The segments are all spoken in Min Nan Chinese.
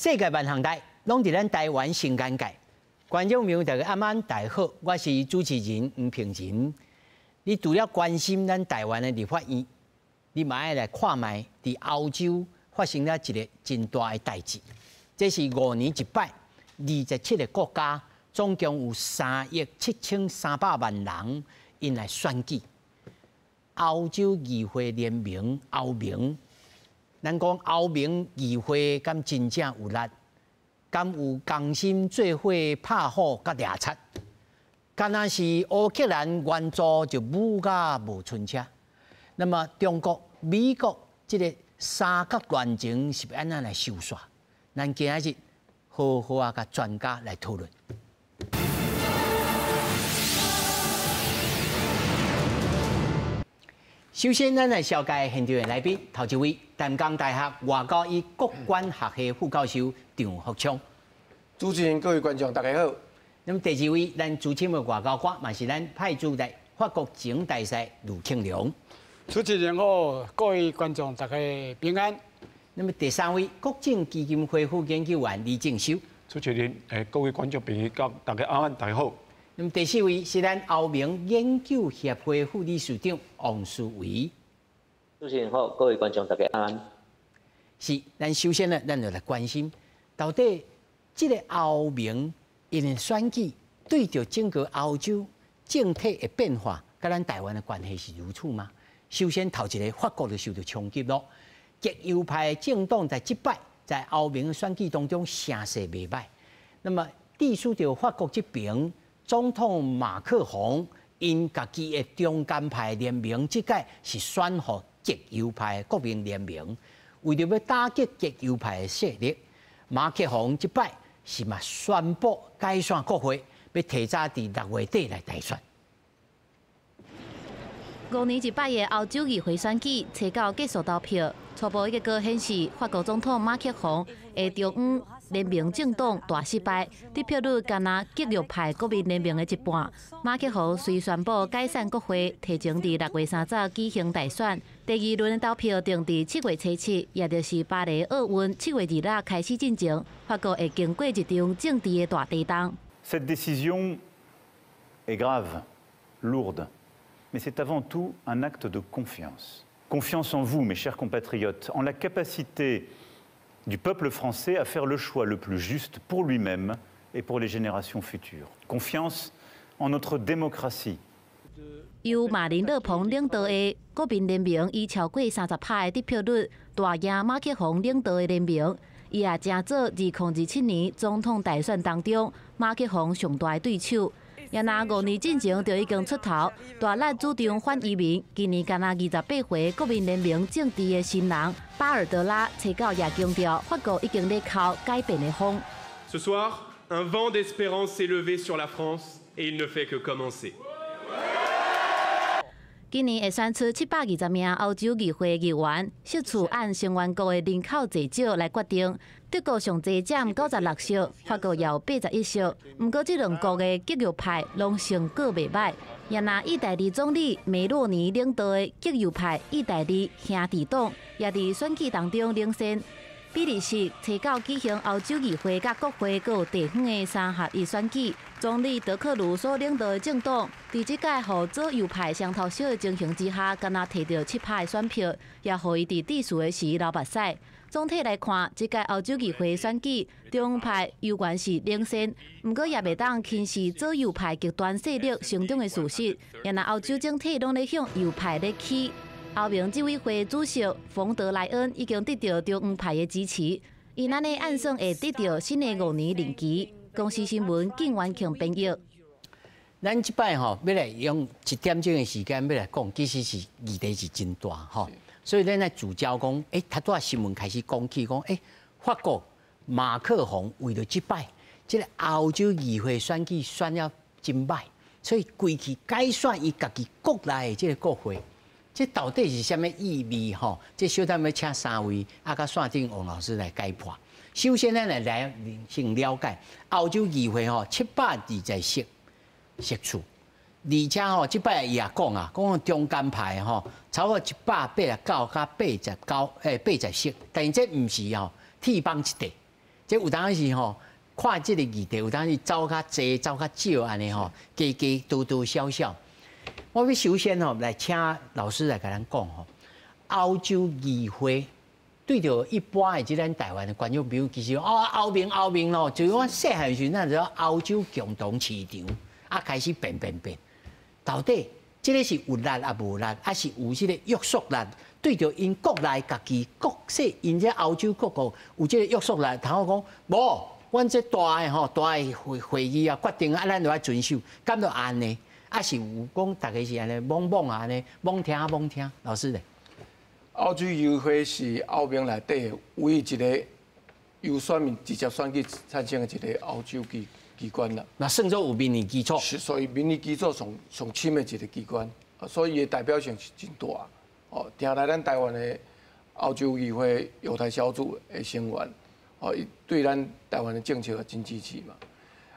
世界萬項代，攏佇咱台灣新尷尬。觀眾朋友大家暗安大家好，我是主持人黃平仁。你除了關心咱台灣的立法院，你嘛愛來看覓佇歐洲發生了一个真大的代誌。這是5年一擺，27个國家總共有3億7300萬人𪜶來選舉。歐洲議會聯盟歐盟，咱講歐盟議會敢真正有力？敢有仝心做伙拍虎佮掠賊？敢若是烏克蘭援助就武甲無賰車。那麼中國、美國這个三角戀情是欲按怎來收煞？咱今仔日好好啊，佮專家來討論。首先，咱來紹介現場的來賓，頭一位，淡江大學外交與國關學系副教授張福昌。主持人、各位觀眾，大家好。那麼第二位，咱資深的外交官，嘛是咱派駐在法國前大使盧慶良。主持人好，各位觀眾大家平安。那麼第三位，國政基金會副研究員李正修。主持人，各位觀眾朋友，大家晚安，大家好。那麼第四位是咱歐盟研究協會副理事長王書維。主持人好，各位觀眾大家安。是，咱首先呢，咱就來關心，到底這个歐盟𪜶的選舉對著整個歐洲政體的變化，佮咱台灣的關係是如此嗎？首先頭一个法國就受著衝擊囉，極右派政黨在這擺在歐盟的選舉當中聲勢袂䆀。那麼，致使著法國這邊總統馬克宏𪜶家己的中間派聯盟，這擺是選予極右派國民聯盟，為著欲打擊極右派的勢力，馬克宏這擺是嘛宣布解散國會，欲提早佇6月底來大選。5年一擺的歐洲議會選舉，初九結束投票，初步結果顯示，法國總統馬克宏的中央聯盟政黨大失敗，得票率干焦極右派國民聯盟的一半。馬克宏隨宣布解散國會，提前佇6月30舉行大選。第二輪的投票定佇7月初7，也就是巴黎奧運7月26開始進行。法國會經過一場政治的大地動。 Cette décision est grave, lourde, mais c'est avant tout un acte de confiance. Confiance en vous, mes chers compatriotes, en la capacité du peuple français à faire le choix le plus juste pour lui-même et pour les générations futures. Confiance en notre démocratie. 由馬林勒龐領導的國民聯盟以超過30%的得票率大贏馬克宏領導的聯盟，伊也成做2027年總統大選當中馬克宏上大的對手。也若5年進前就已經出頭，大力主張反移民。今年干焦28歲國民聯盟政治的新人巴爾德拉，初九也強調，法國已經咧哭改變的風。 Ce soir, un vent d'espérance s'est levé sur la France et il ne fait que commencer. 今年會選出720名歐洲議會議員，席次按成員國的人口濟少來決定。德國上濟佔96席，法國也有81席。毋過這兩國的極右派攏成果袂䆀。也若意大利總理梅洛尼領導的極右派意大利兄弟黨，也佇選舉當中領先。比利時初九舉行歐洲議會佮國會閣有地方的三合一選舉，總理德克魯所領導的政黨，佇這屆予左右派雙頭燒的情形之下，干焦摕著7%的選票，也予伊佇致辭的時流目屎。總體來看，這屆歐洲議會選舉，中派猶原是領先，毋過也袂當輕視左右派極端勢力成長的事實。也若歐洲整體攏咧向右派咧趨。歐盟執委會主席馮德萊恩已經得著中央派的支持，伊按呢按算會得著新的五年任期。公視新聞靳元慶編譯。咱這擺吼欲來用一點鐘的時間欲來講，其實是議題是真大吼，所以咱來聚焦講，頭拄仔新聞開始講起講，法國馬克宏為著這擺，這个歐洲議會選舉選了真䆀，所以規氣解散伊家己國內的這个國會。這到底是啥物意味吼？這小等欲請三位啊，佮線頂王老師來解破。首先，咱來來先了解歐洲議會吼720席席次，而且吼這擺伊也講啊，講中間派吼差不多189佮89，80席，但是這毋是吼鐵板一塊，這有當時吼，看這個議題，有當時走較濟，走較少按呢吼，加加多多少少。我欲首先吼來請老師來共咱講吼，歐洲議會對著一般的這咱台灣的觀眾朋友，其實哦歐盟歐盟咯，就阮細漢時陣，就歐洲共同市場啊開始變變變，到底這个是有力抑無力，抑是有這个約束力？對著𪜶國內家己國際，𪜶這歐洲各國有這个約束力，通好講無，阮這大的吼大的會會議啊決定啊，咱就愛遵守，敢就按呢？抑是有講逐家是按呢罔罔按呢，罔聽罔聽，老師咧。歐洲議會是歐盟內底唯一一个由選民直接選舉產生的一个歐洲機機關啦。那算做有民意基礎。是，所以民意基礎上上深的一个機關，所以伊的代表性是真大。哦，定來咱台灣的歐洲議會友台小組的成員，哦，伊對咱台灣的政策也真支持嘛。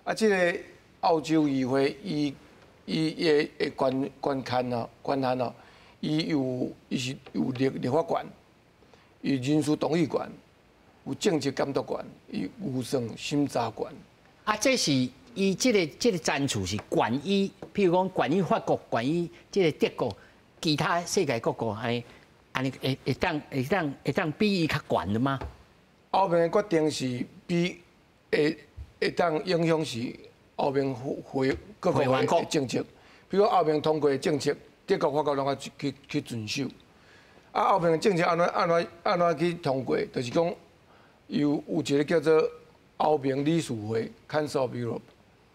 啊，這个歐洲議會伊伊的的權權限啊，權限啊，伊有伊是有立立法權，有人事動議權，有政策監督權，伊預算審查權。啊，這是伊這个這个層次是懸於，譬如講懸於法國，懸於這个德國，其他世界各國按呢按呢會會當會當會當比伊較懸的嗎？歐盟的決定是比會會當影響是歐盟會各國的政策，比如歐盟通過的政策，德國、法國攏愛去去遵守。啊，歐盟的政策按怎按怎按怎去通過？就是講有有一个叫做歐盟理事會（Council of Europe），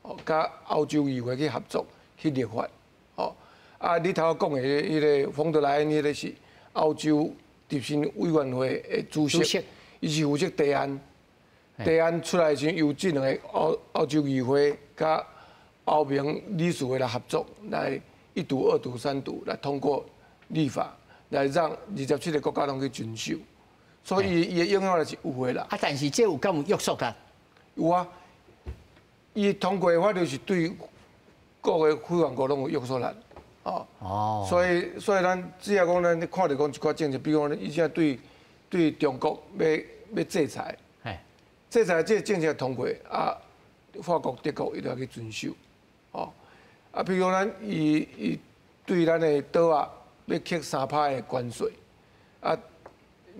哦，佮歐洲議會去合作去立法，哦。啊，你頭講的彼个馮德萊恩，彼个是歐洲執行委員會的主席，伊是負責提案，提案出來時由這兩个歐歐洲議會佮歐盟理事會來合作，來一讀、二讀、三讀來通過立法，來讓27个國家攏去遵守。所以伊的影響力是有的啦。啊，但是這有敢有約束力？有啊，伊通過的法律是對各个會員國攏有約束力。哦，哦，所以所以咱只要講咱看著講一寡政策，比如講伊現在對對中國欲欲制裁，制裁這个政策通過啊，法國、德國伊都欲去遵守。哦，啊，比如講咱伊伊對咱的島仔欲課3%的關稅，啊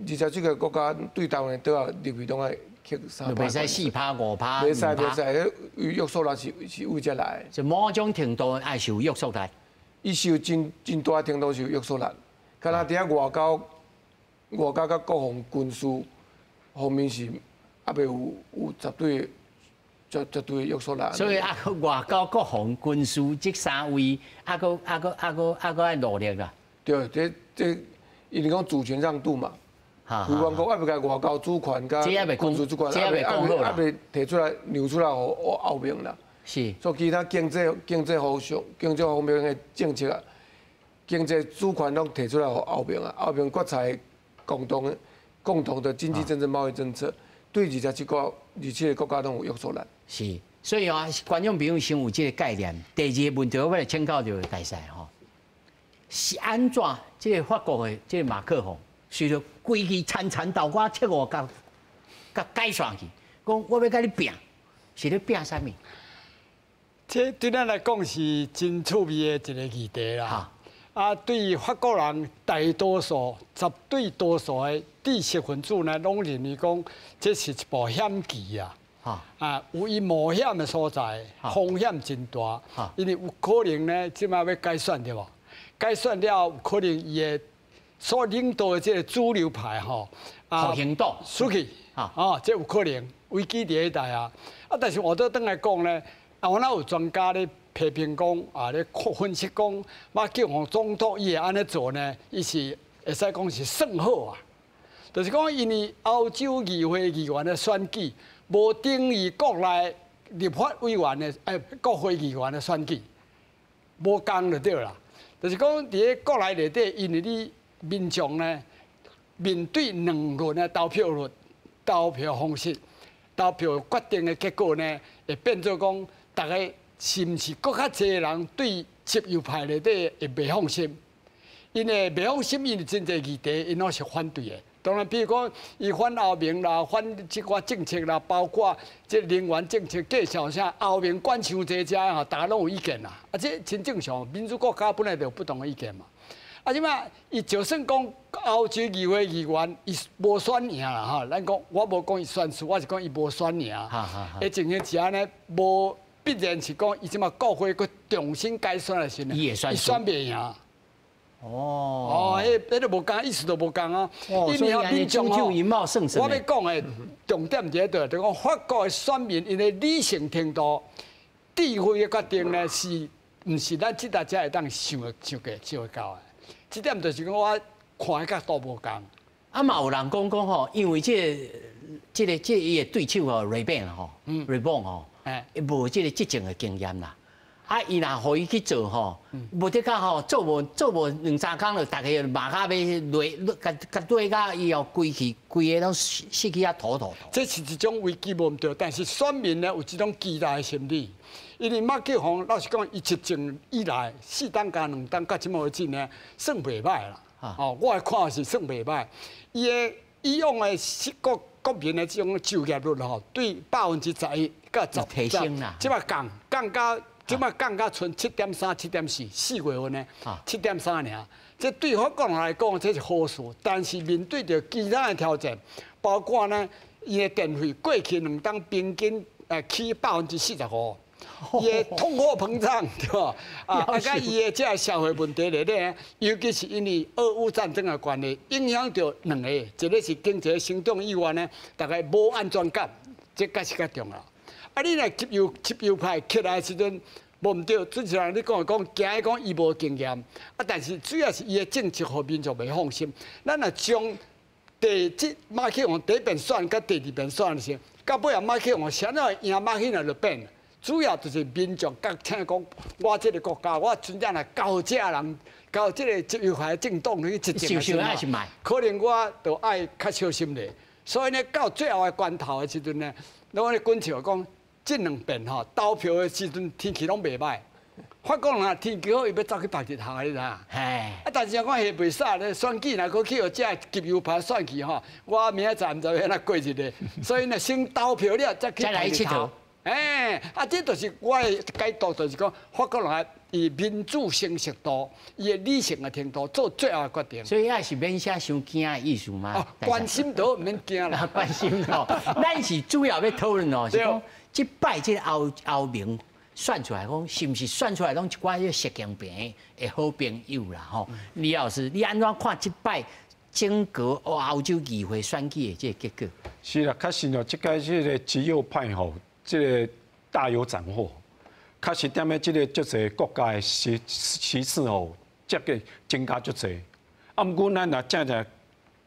，27个國家對台灣的島仔入去攏愛課三趴。袂使4%5%。袂使袂使，彼約束力是是為這來的。就某種程度愛受約束力。伊受真真大程度受約束力，敢若佇遐外交、外交佮國防軍事方面是猶未有有絕對、絕絕對的約束力。所以啊，外交、國防、軍事這三位，啊，閣啊閣啊閣啊閣愛努力啦。對，這這因為講主權讓渡嘛，會員國猶未共外交主權佮軍事主權，猶未猶未提出來讓出來予歐盟啦。是，所以其他經濟經濟方向、經濟方面的政策啊，經濟主權攏提出來予歐盟啊，歐盟決策共同共同的經濟政治貿易政策，對27個27個國家攏有約束力。是，所以啊，觀眾朋友先有這个概念。第二个問題，我欲來請教著大使吼，是按怎這个法國的這个馬克宏，隨著規氣田田豆瓜切五角，共解散去，講我欲共你拚，是咧拚啥物？這對咱來講是真趣味的一個議題啦。啊，對法國人大多數、絕對多數的知識分子呢，攏認為講這是一步險棋啊。啊，有伊冒險的所在，風險真大。因為有可能呢，這擺欲改選對無？改選了，有可能伊的所領導的這个主流派吼，啊，行動輸去，啊，這有可能危機佇彼代啊。啊，但是我倒轉來講呢。啊，我哪有專家咧批評講，啊咧分析講，馬克宏總統伊會按呢做呢？伊是會使講是算好啊，就是講因為歐洲議會議員的選舉，無等於國內立法委員的欸國會議員的選舉，無仝就對啦。就是講佇咧國內內底，因為你民眾呢面對兩輪的投票率、投票方式、投票決定的結果呢，會變做講。逐家是毋是閣較濟人對極右派內底會袂放心？因為袂放心，因為真濟議題，𪜶攏是反對的。當然，比如講，伊反歐盟啦，反這寡政策啦，包括這能源政策介紹啥，歐盟管傷濟遮吼，大家攏有意見啦。啊，這真正常，民主國家本來就有不同的意見嘛。啊，這擺伊就算講歐洲議會議員，伊無選贏啦吼。咱講我無講伊選輸，我是講伊無選贏。的情形是按呢，無必然是講伊這擺國會閣重新改選的時陣，伊會選伊選袂贏。哦，彼彼個無仝，意思都無仝啊。哦，所以按呢總統伊冒勝我欲講的重點佇咧佗，就講法國的選民𪜶的理性程度、智慧的決定呢，是毋是咱這代才會當想會想過想會到的？這點就是講我看的角度無仝。啊嘛有人講講吼，因為這個伊的對手吼，Le Pen 吼，Le Pen 吼，無這個執政的經驗啦。啊，伊若予伊去做吼，無得較吼，做無兩三工就逐家罵甲欲落落，共共對甲伊哦，規氣規個攏失去啊土土。這是一種危機無毋對，但是選民呢有這種期待的心理。因為馬克宏老實講，伊執政以來四冬加兩冬，到這麼為止呢，算袂䆀啦。哦，我的看法是算袂䆀。伊的以往的國國民的這種就業率吼，對11%到十提升啦。這擺降降到。這擺降到賰7.3、7.4，4月份呢，7.3爾。這對法國人來講，這是好事。但是面對著其他的挑戰，包括呢，伊的電費過去兩冬平均起45%，伊的通貨膨脹對無？啊，佮伊的這個社會問題咧咧，尤其是因為俄烏戰爭的關係，影響著兩個，一個是經濟成長以外呢，大家無安全感，這確實較重要。啊，你若極右派起來的時陣，無毋對，主持人你講講，驚講伊無經驗，啊，但是主要是伊的政策予民眾袂放心。咱若將第這馬克宏第一遍選佮第二遍選的時候，到尾仔馬克宏啥物會贏馬克宏就變，主要就是民眾覺聽講，我這個國家，我真正來交這人，交這個極右派政黨去執政的時陣，可能我就愛較小心咧。所以呢，到最後的關頭的時陣呢，我咧滾笑講。這兩遍吼投票的時陣天氣攏袂䆀，法國人啊天氣好，伊欲走去別日頭，你知影？啊，但是講下袂使咧，選舉若閣去予這極右派選去吼，我明仔載毋知欲按怎過日咧。所以呢，先投票了，再去別日頭。欸，啊，這就是我的解讀，就是講法國人伊民主成熟度，伊的理性的程度，做最後的決定。所以也是免寫傷驚的意思嗎？哦，關心都毋免驚啦，關心哦。咱是主要欲討論哦，是講這擺這個歐盟選出來講，是毋是選出來攏一寡彼習近平的好朋友啦？吼，李老師，你按怎看這擺整個歐洲議會選舉的這個結果？是啦，確實哦，這屆這個極右派吼，這個大有斬獲。確實，踮咧這個足濟國家的席次吼，這個增加足濟。啊，毋過咱若正正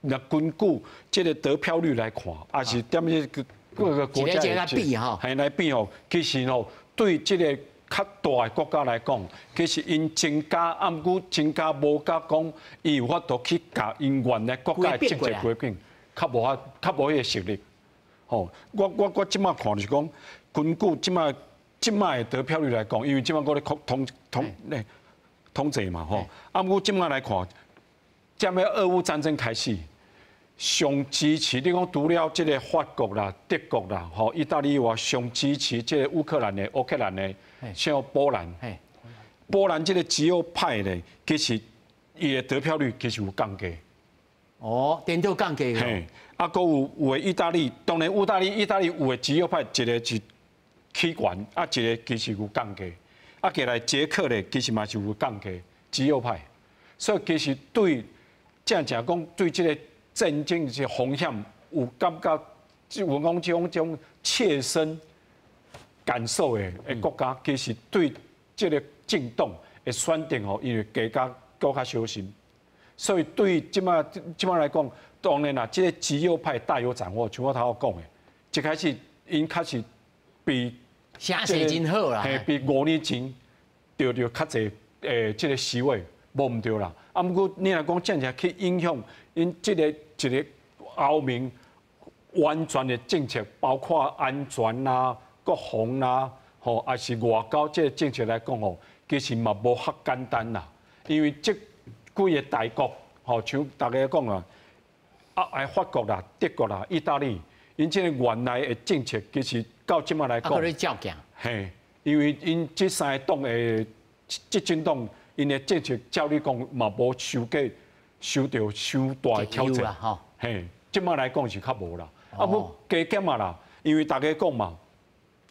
若根據這個得票率來看，也是踮咧個各個國家來比吼，係來比吼，其實吼對這個較大的國家來講，其實𪜶增加，啊，毋過增加無甲講，伊有法度去共𪜶原來國家的政策規定，較無法較無彼個實力。吼，我這擺看就是講，根據這擺的得票率來講，因為這擺閣咧統統咧統計嘛吼，啊，毋過這擺來看，這擺俄烏戰爭開始，上支持你講除了這個法國啦、德國啦、吼、意大利以外，上支持這個烏克蘭的，像波蘭，波蘭這個極右派咧，其實伊的得票率其實有降低。哦，顛倒降低。嘿，啊，閣有的意大利，當然意大利有的極右派，一個是起懸，啊，一個其實有降低，啊，過來捷克咧，其實嘛是有降低極右派，所以其實對正正講對這個戰爭這風險有感覺，有講這種切身感受的國家，其實對這個政黨的選擇吼，因為加較閣較小心，所以對這擺來講，當然啦，這個極右派大有斬獲，像我頭先講的，一開始𪜶確實比聲勢真好啦，嘿，比5年前著著較濟這個席位，無毋對啦。啊，毋過你若講真正去影響𪜶這個一個歐盟完全的政策，包括安全啦、國防啦，吼，抑是外交這個政策來講吼，其實嘛無遐簡單啦。因為這幾个大國，吼，像大家講啊，啊，哎，法國啦、德國啦、意大利，𪜶這个原來的政策其實到這馬來講，照行。嘿，因為𪜶這三个黨的執政黨，𪜶的政策照理講嘛無受過受著傷大的挑戰。嘿，這馬來講是較無啦。啊，無加減嘛啦，因為大家講嘛，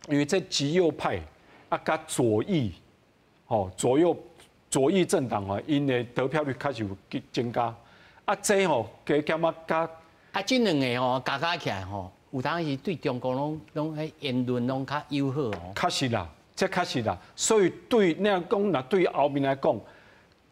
因為這極右派啊，佮左翼，吼左右左翼政黨啊，𪜶的得票率開始有增加。啊，這吼加減啊，佮啊，這兩个吼加加起來吼，有當時對中國攏攏彼言論攏較友好哦。確實啦，這確實啦。所以對你若講，若對歐盟來講，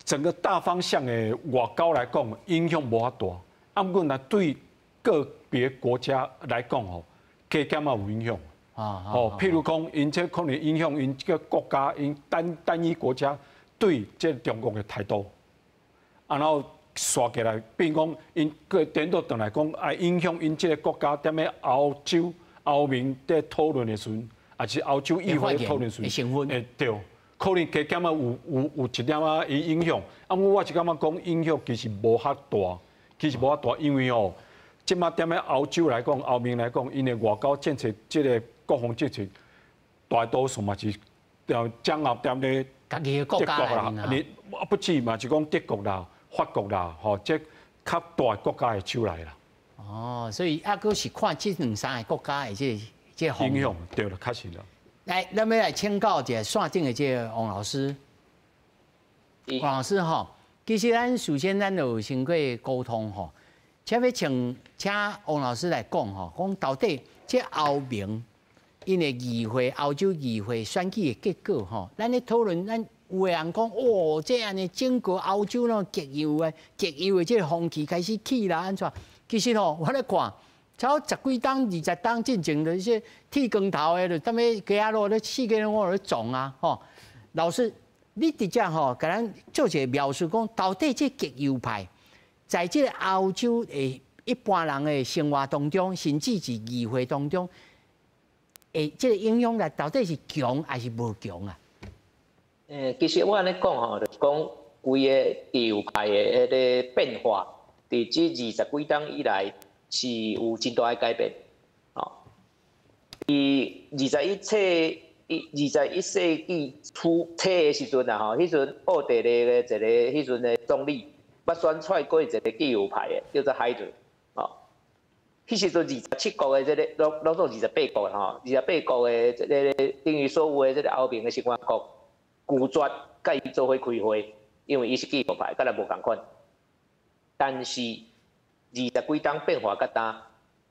整個大方向的外交來講，影響無遐大。啊，毋過若對個別國家來講吼，加減啊有影響。哦，譬如講，𪜶這可能影響𪜶這個國家，𪜶單單一國家對這中國的態度，啊，然後。刷過來，變講𪜶閣顛倒轉來講，啊影響𪜶這个國家踮咧歐洲、歐盟佇討論的時陣，抑是歐洲議會討論時陣，會對，可能加減仔有一點仔影響。啊，我是感覺講影響其實無遐大，其實無遐大，因為吼，這馬踮咧歐洲來講、歐盟來講，𪜶的外交政策、這个國防政策，大多數嘛是掌握踮咧家己的國家啦，你不止嘛是講德國啦。法國啦，吼，這較大國家的手來啦。哦，所以猶閣是看這兩三个國家的這這影響，對啦，確實啦。來，咱欲來請教一下線頂的這个王老師。王老師吼，其實咱事先咱就有先過溝通吼，請欲請請王老師來講吼，講到底這歐盟𪜶的議會、歐洲議會選舉的結果吼，咱咧討論咱。有的人講，哦，這按呢整個歐洲攏極右的、極右的這个風氣開始起啦，按怎？其實吼，我咧看，差不多十幾冬、20冬進前的一些剃光頭的，就踮咧街仔路咧四界攏咧撞啊，吼！老師，你直接吼，共咱做一个描述，講到底這極右派在這个歐洲的一般人的生活當中，甚至是議會當中，欸，這个影響力到底是強還是無強啊？其實我按呢講吼，就是講規个極右派的彼个變化，佇這20幾冬以來是有真大的改變。吼，佇21世紀初初的時陣啊，吼，彼陣奧地利的一个彼陣的總理，捌選出來過一个極右派的，叫做海德。吼，彼時陣27國的這个，攏攏總二十八國吼，二十八國的這个等於所有的這个歐盟的成員國。拒絕共伊做伙開會，因為伊是極右派，佮咱無仝款。但是20幾冬變化較大，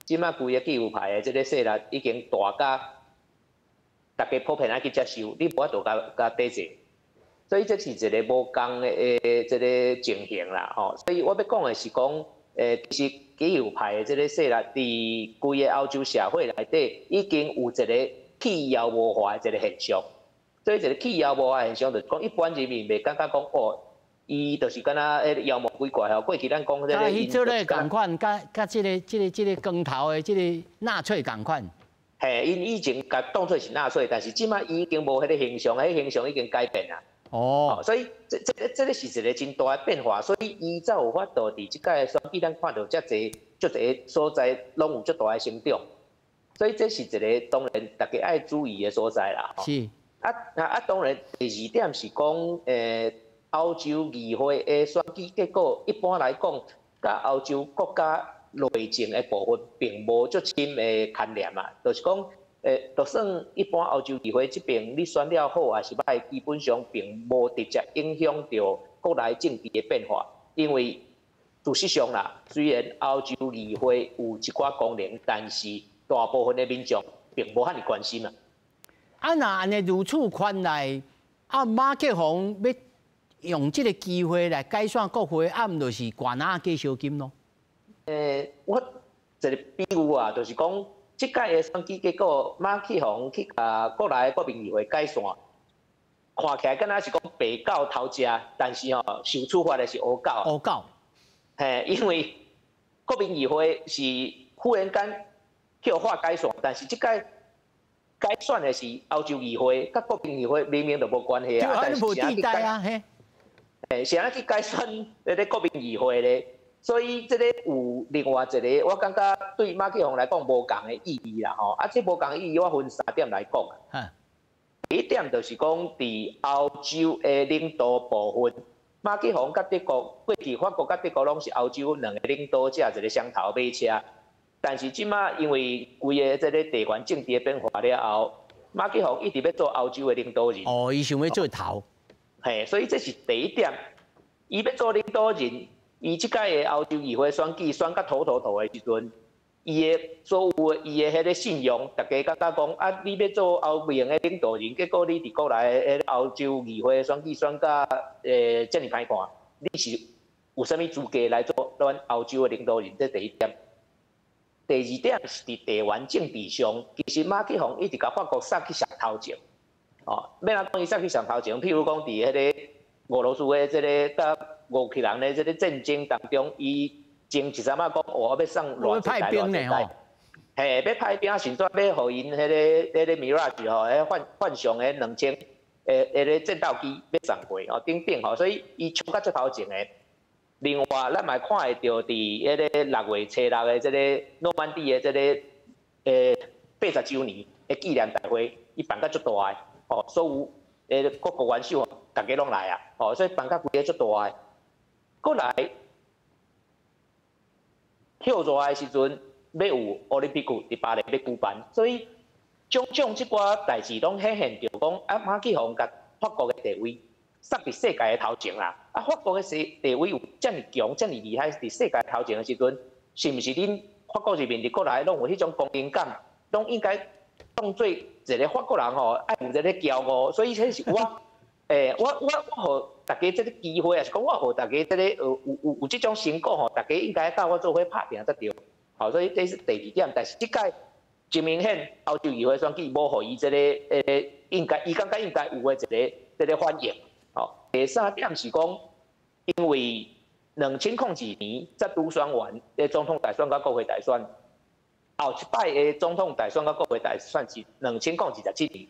這馬規个極右派的這个勢力已經大甲，大家普遍愛去接受，你無法度共共抵制。所以這是一个無仝的這个情形啦，吼。所以我欲講的是講，其實極右派的這个勢力佇規个歐洲社會內底，已經有一个去妖魔化的一个現象。所以一个去妖魔化現象，就是講一般人民袂感覺講哦，伊就是敢若彼个妖魔鬼怪吼。過去咱講這个，佮彼做咧仝款，佮佮這个這个這个光頭的這个納粹仝款。嘿，𪜶以前共當做是納粹，但是這馬已經無彼个形象，彼个形象已經改變啦。哦，所以這這這个是一个真大的變化，所以伊才有法度佇這擺選舉，咱看著遮濟足濟所在攏有足大的成長。所以這是一个當然大家愛注意的所在啦。是。啊啊！當然，第二點是講，歐洲議會的選舉結果，一般來講，佮歐洲國家內政的部分並無足深的牽連啊。就是講，就算一般歐洲議會這邊你選了好抑是䆀，基本上並無直接影響著國內政治的變化。因為事實上啦，雖然歐洲議會有一寡功能，但是大部分的民眾並無遐爾關心啊。啊，若按呢如此看來，啊，馬克宏欲用這个機會來解散國會，啊，毋就是懸籃加燒金囉？我一个比喻啊，就是講，這擺的選舉結果，馬克宏去共國內國民議會解散，看起來敢若是講白狗偷食，但是吼受處罰的是烏狗。烏狗。嘿，因為國民議會是忽然間去予化解散，但是這擺改選的是歐洲議會，佮國民議會明明就無關係啊。但是無地帶啊，嘿。欸，是按怎去改選彼个國民議會咧？所以這个有另外一个，我感覺對馬克宏來講無仝的意義啦吼。啊，這無仝的意義，我分三點來講。第一點就是講，佇歐洲的領導部分，馬克宏佮德國過去法國佮德國攏是歐洲兩個領導者一個雙頭馬車。但是這馬因為規个這个地緣政治的變化了後，馬克宏一直欲做歐洲的領導人。哦，伊想欲做頭。嘿，所以這是第一點，伊欲做領導人。伊這擺的歐洲議會選舉選甲妥妥妥的時陣，伊的所有的伊的彼个信用，大家感覺講啊，你欲做歐盟的領導人，結果你佇國內彼个歐洲議會選舉選甲遮爾歹看，你是有啥物資格來做咱歐洲的領導人？這第一點。第二點是佇地緣政治上，其實馬克宏一直共法國殺去上頭前，哦，欲按怎講伊殺去上頭前？譬如講佇彼个俄羅斯的這个佮烏克蘭的這个戰爭當中，伊前一陣仔講，我欲送偌濟台偌濟台，嘿，欲派兵，甚至欲予𪜶彼个 Mirage 吼，彼幻象的2000的彼个戰鬥機欲送過吼，等等吼，所以伊衝甲足頭前的。另外，咱嘛看會著佇彼个6月初6的這个諾曼底的這个80週年的紀念大會，伊辦甲足大的，吼，所有的各國元首大家攏來啊，吼，所以辦甲規个足大的。閣來，歇熱的時陣，欲有奧林匹克佇巴黎欲舉辦，所以種種這寡代誌攏顯現著講，啊，馬克宏共法國的地位，殺佇世界的頭前啦。啊，法國的世地位有遮爾強、遮爾厲害，佇世界頭前的時陣，是毋是恁法國人民佇國內攏有彼種光榮感，攏應該當做一个法國人吼，愛有這个驕傲。所以這是我，我予大家這个機會，抑是講我予大家這个有這種成果吼，大家應該佮我做伙拍拚才對。好，所以這是第二點。但是這擺真明顯，歐洲議會選舉無予伊這个應該伊感覺應該有的一个這个反應。好，第三點是講，因為2002年才拄選完的總統大選佮國會大選，後一擺的總統大選佮國會大選是2027年，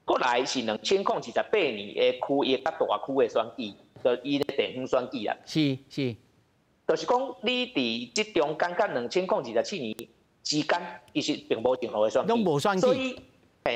閣來是2028年的區域佮大區的選舉，就伊的地方選舉啦。就是講你佇這中間佮2027年之間，其實並無任何的選舉。攏無選舉。所以，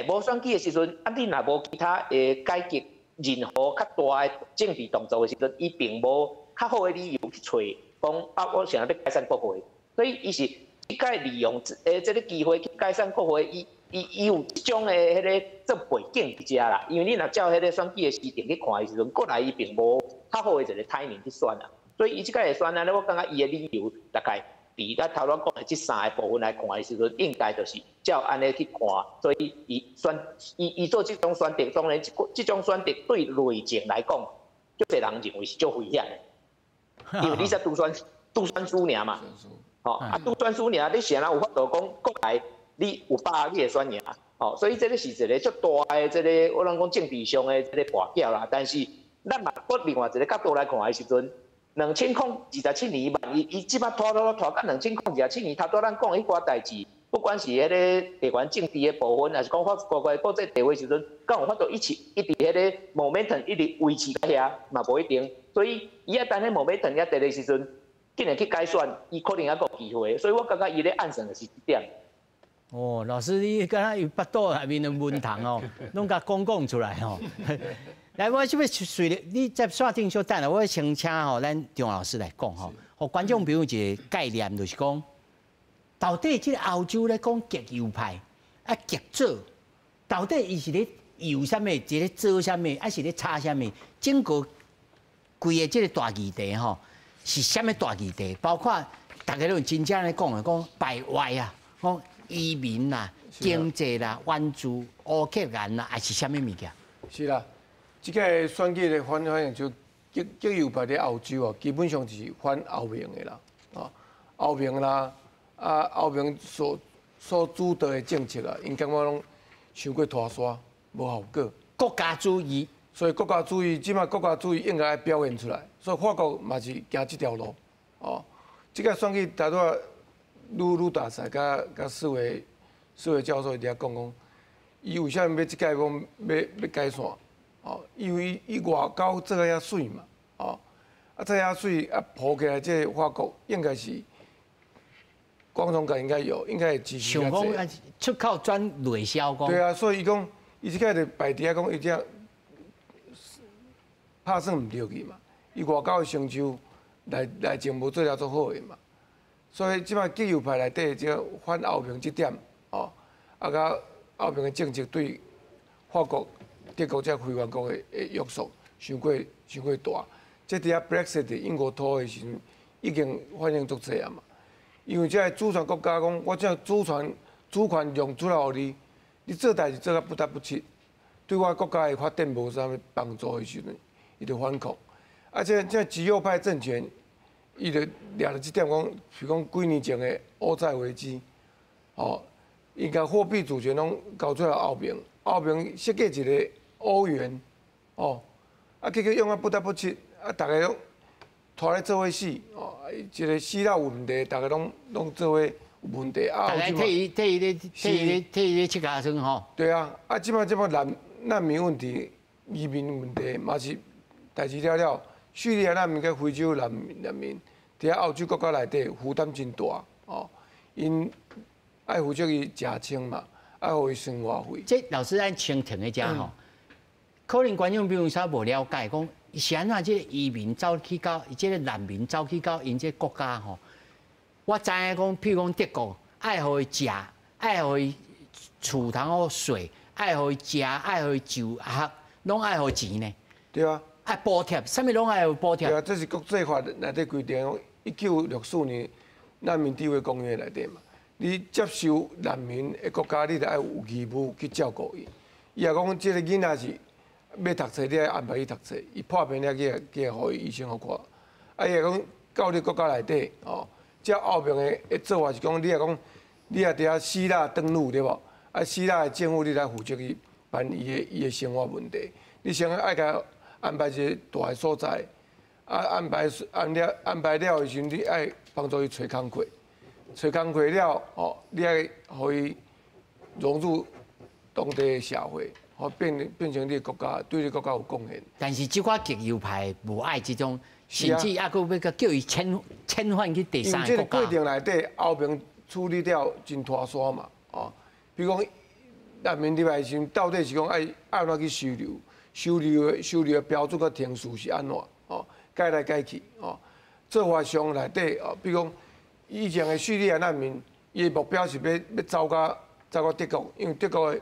無選舉的時陣，啊，你若無其他的改革，任何較大的政治動作的時陣，伊並無較好的理由去揣講啊，我想欲解散國會，所以伊是這擺利用這个機會去解散國會，伊有這種的彼个做背景佇遮啦。因為你若照彼个選舉的時程去看的時陣，閣來伊並無較好的一個 timing 去選啊。所以伊這擺會選按呢，我感覺伊的理由大概佇咱頭拄講的這三个部分來看的時陣，應該就是照按呢去看。所以伊選伊伊做這種選擇，當然這種選擇對內政來講，足濟人認為是足危險的，因為你才拄選拄選輸爾嘛，吼啊拄選輸爾，你啥人有法度講閣來你有把握你會選贏？吼，所以這个是一个足大的這个我攏講政治上的這个跋筊啦。但是咱嘛閣另外一个角度來看的時陣，2027年萬一伊這擺拖拖拖到2027年，頭拄咱講彼寡代誌，不管是彼个地緣政治的部分，抑是講法國的國際地位時陣，敢有法度一直一直彼个 momentum 一直維持佇遐，嘛無一定。所以伊愛等彼 momentum 遐佇的時陣，竟然去改選，伊可能猶閣有機會。所以我感覺伊咧暗算的是這點。哦，老師，你敢若有腹肚內面的文堂哦，攏共講講出來吼。來，我這欲隨著你在煞頂小等下，我先請吼咱張老師來講吼，予觀眾朋友一個概念，就是講，到底這个歐洲咧講極右派啊極左，到底伊是咧右啥物，是咧左啥物，抑是咧插啥物？整個規个這个大議題吼，是啥物大議題？包括大家攏真正咧講的，講排外啊，講移民啦、經濟啦、援助烏克蘭啦，抑是啥物物件？是啦。這個選舉的反應就極右派佇歐洲哦，基本上是反歐盟的啦，啊，歐盟啦，啊，歐盟所主導的政策啊，𪜶感覺攏傷過拖沙，無效果。國家主義，所以國家主義，這擺國家主義應該愛表現出來，所以法國嘛是行這條路，哦，這個選舉頭拄仔呂大師佮四位教授佇遐講講，伊為啥物欲這擺講欲改選？哦，因為伊外交做甲遐媠嘛，哦，啊，这遐水啊，抱起来，这个法国应该是广东界应该有，应该会支持。想讲出口转内销讲。对啊，所以伊讲，伊这个就摆伫遐讲，伊这拍算毋著去嘛。伊外交的成就内政无做了足好的嘛。所以这摆极右派内底这个反欧盟这点，哦，啊，佮欧盟的政策对法国、德国这会员国的约束伤过伤过大。这伫遐 Brexit 英国脱欧的时阵，已经反应足济啊嘛。因为这个主权国家讲，我这主权让出来予你，你做代志做甲不得不切，对我国家的发展无啥物帮助的时阵，伊就反抗。啊，这极右派政权，伊就掠著这点讲，比如讲几年前的欧债危机，哦，伊共货币主权拢交出来欧盟，欧盟设计一个欧元，哦，啊，结果用啊不得不切。啊，逐家拢拖咧做伙死，哦，一个死了有问题，逐家拢做伙有问题。啊，逐家替伊替伊咧替伊咧替伊咧切尻川吼。对啊，啊，这摆这摆难民问题、移民问题嘛是代志了了。叙利亚难民佮非洲难民，伫遐欧洲国家内底负担真大，哦，𪜶爱负责伊食穿嘛，爱予伊生活费。这老师咱先停一下吼，可能观众朋友稍无了解，讲是按怎这个移民走去到，这个难民走去到𪜶这个国家吼。我知影讲，譬如讲德国，爱予伊食，爱予伊厝通好睡，爱予伊食，爱予伊就学，拢爱予钱呢。对啊。爱补贴，啥物拢爱有补贴。对啊，这是国际法内底规定，1964年难民地位公约内底嘛。你接受难民的国家，你就爱有义务去照顾伊。伊若讲这个囡仔是欲读册，你爱安排伊读册；伊破病了去予伊医生予看。啊，伊若讲到你国家内底，哦，这欧盟的做法是讲，你若讲你若伫遐希腊登陆对无？啊，希腊的政府你来负责去办伊的生活问题。你先爱共安排一个蹛的所在，啊，安排了的时阵，你爱帮助伊揣工课，揣工课了，哦，你爱予伊融入当地的社会，予变成你的国家，对你国家有贡献。但是这寡极右派无爱这种，甚至犹阁欲阁叫伊遣返去第三个国家。这个过程内底，欧盟处理了真拖沙嘛，哦，比如讲难民入来时阵，到底是讲爱按怎去收留？收留的标准佮程序是按怎？哦，改来改去，哦，做法上内底哦，比如讲以前的叙利亚难民，伊的目标是欲走到德国，因为德国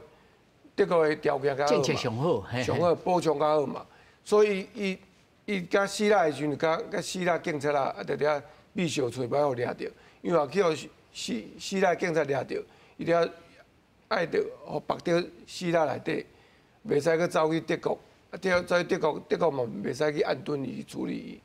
的条件较好嘛，政策上好，上好保障较好嘛，所以伊佮希腊的时阵，佮希腊警察啦，啊，伫遐秘小揣欲予掠著，因为去予希腊警察掠著，伊就爱著予绑伫希腊内底。袂使阁走去德国，啊，对，走去德国，德国嘛袂使去安顿伊处理伊，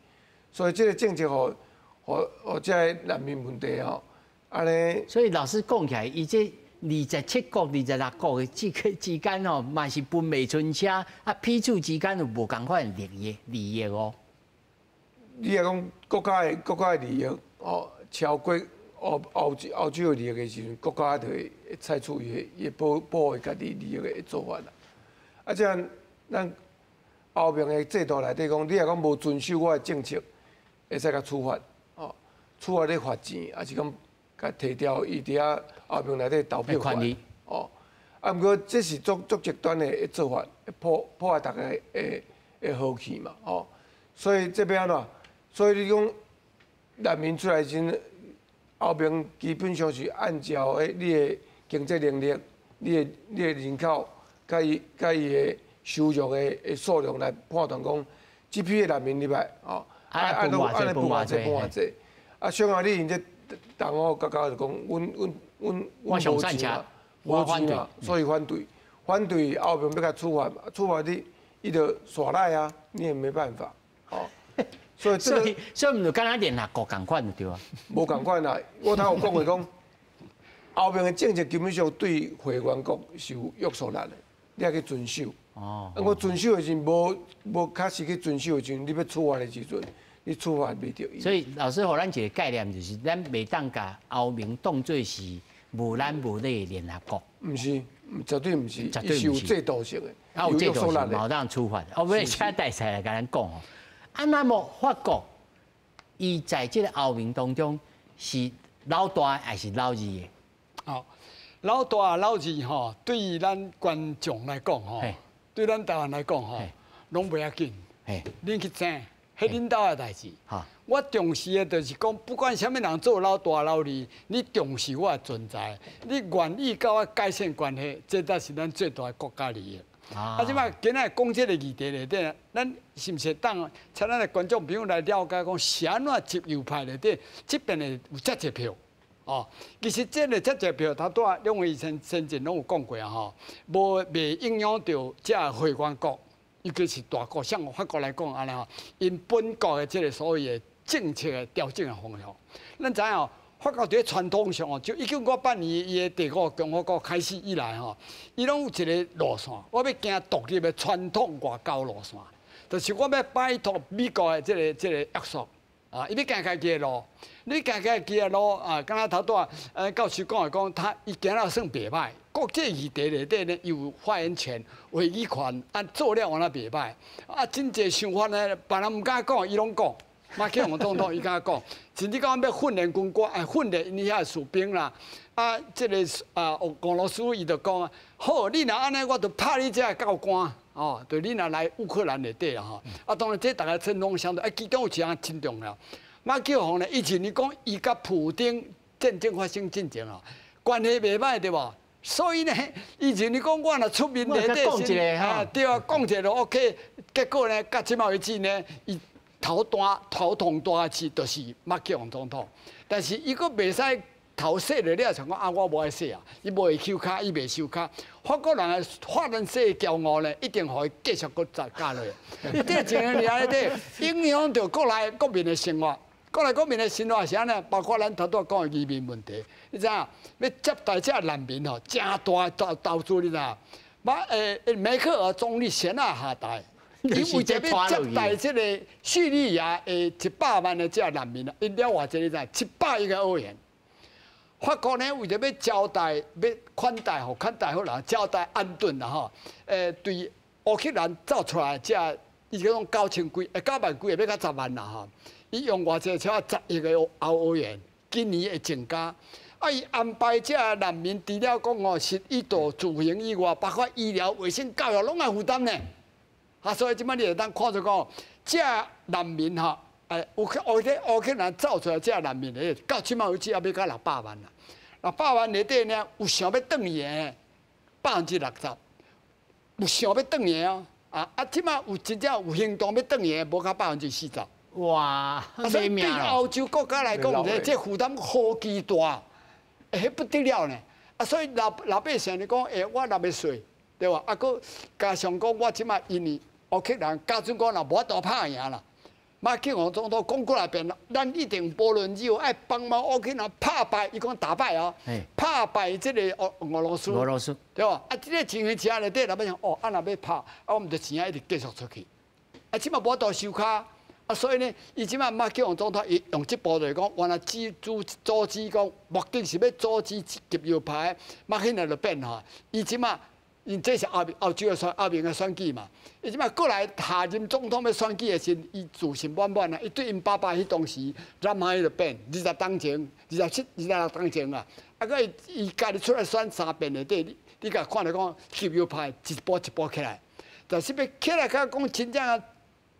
所以这个政策，予这个难民问题吼，按呢。所以老师讲起来，伊这27国、26国的这个之间吼，嘛是分袂清楚，啊，彼此之间有无仝款利益哦。你若讲国家的利益哦，超过欧洲的利益的时阵，国家就会采取伊的保护家己利益的做法啦。啊，这样咱欧盟的制度内底讲，你若讲无遵守我的政策，会使共处罚，哦，处罚你罚钱，抑是讲共提掉伊伫遐欧盟内底投票权，哦。啊，毋过这是足足极端的做法，破坏逐家的和气嘛，哦。所以这欲按怎？所以你讲难民出来时，欧盟基本上是按照诶你的经济能力、你的人口。佮伊的收入的数量来判断讲，这批的难民入来，哦，按呢按呢分偌济分偌济，啊，小可你𪜶这东欧国家就讲，阮阮无钱啊，无钱啊，所以反对，反对欧盟欲共处罚，处罚你，伊就耍赖啊，你也没办法，哦，所以所以毋就敢若联合国仝款就对啊，无仝款啦，我头有讲过讲，欧盟的政策基本上对会员国是有约束力的。你爱去遵守，哦，啊，我遵守的时阵无确实去遵守的时阵，你欲处罚的时阵，你处罚袂著伊。所以老师予咱一个概念，就是咱袂当共欧盟当做是无咱无你的联合国。毋是，绝对毋是，绝对是有制度性的，啊，有制度性，嘛有当处罚。我欲请大师来共咱讲哦。啊，那么法国伊在這个歐盟當中是老大還是老二的？哦，老大老二吼，對於咱觀眾來講吼，對咱台灣來講吼，攏袂要緊。恁去爭，彼恁兜的代誌。我重視的就是講，不管啥物人做老大老二，你重視我的存在，你願意佮我改善關係，這才是咱最大的國家利益。啊，這擺今仔講這个議題內底，咱是毋是當請咱的觀眾朋友來了解講，是按怎極右派內底這邊的有遮濟票？哦，其實這个遮濟票，頭拄仔兩位先進攏有講過啊吼，無袂影響著這會員國，尤其是大國，像法國來講按呢吼，𪜶本國的這个所謂的政策的調整的方向，咱知影哦，法國佇傳統上哦，就1958年伊的第五共和國開始以來吼，伊攏有一个路線，我欲行獨立的傳統外交路線，就是我欲擺脫美國的這个約束啊，伊欲行家己的路，你行家己的路啊，敢若頭拄仔教授講的講，他伊行了算袂歹，國際議題內底呢有發言權、話語權，啊做了原來袂歹，啊真濟想法呢，別人毋敢講，伊攏講。馬克宏總統伊敢講，甚至講欲訓練軍官，愛訓練𪜶遐士兵啦。啊，這个啊，俄羅斯伊就講啊，好，你若按呢，我就拍你這个教官，哦，對，你若來烏克蘭內底啦吼。啊，當然這逐个針鋒相對，啊，其中有一項真重要。馬克宏呢，以前你講伊佮普丁戰爭發生進前啊，關係袂歹對無？所以呢，以前你講我若出面內底，啊，對啊，講一个就 OK，結果呢，到這擺為止呢，伊頭大頭痛大事就是馬克宏總統，但是伊閣袂使頭洗落了，像講啊，我無愛洗啊，伊無會收跤，伊袂收跤。法國人的法蘭西的驕傲呢，一定予伊繼續閣再加落。你這情形爾底影響著國內國民的生活，國內國民的生活是按呢，包括咱頭拄仔講的移民問題，你知影？欲接待這難民吼，誠大投投資，你知影？馬梅克爾總理先仔下台。伊為著欲接待這个敘利亞的100萬的這難民啊，𪜶了偌濟你知？700億个歐元。法國呢，為著欲招待、欲款待予款待好人，招待安頓啦吼。對烏克蘭走出來這，伊講9千幾、9萬幾，欲到10萬啦吼。伊用偌濟超過10億个歐元，今年會增加。啊，伊安排這難民，除了講吼，食衣住行以外，包括醫療、衛生、教育，攏愛負擔呢。啊，所以這擺你會當看出講，這難民吼，烏克蘭走出來這難民的，到這擺為止猶欲到600萬啦。600萬內底呢，有想欲轉去的60%，有想欲轉去的哦。啊，這擺有真正有行動欲轉去的，無到40%。哇！所以對歐洲國家來講，這負擔何其大，欸，不得了呢。啊，所以老老百姓你講，欸，我納的稅，對吧？啊，閣加上講，我這擺因為烏克蘭，假準講若無法度拍贏啦，馬克宏總統講過來遍，咱一定無論如何愛幫忙烏克蘭拍敗，伊講打敗哦，拍敗這个俄羅斯，俄羅斯對吧？啊，這个情形之下內底，老百姓哦，啊若欲拍，啊，我們就錢一直繼續出去，啊，這擺無法度收跤，啊，所以呢，伊這擺馬克宏總統伊用這步就是講，原來組組織講，目的是欲阻止極右派，馬克宏就變吼，伊這擺。因這是歐洲的選歐盟的選舉嘛，伊這擺過來下任總統欲選舉的時，伊自信滿滿啊！伊對𪜶爸爸彼當時，咱馬伊就變20冬前、27、26冬前啊，啊，閣伊伊家己出來選三遍內底，你共看著講極右派一步一步起來，但是欲起來較講真正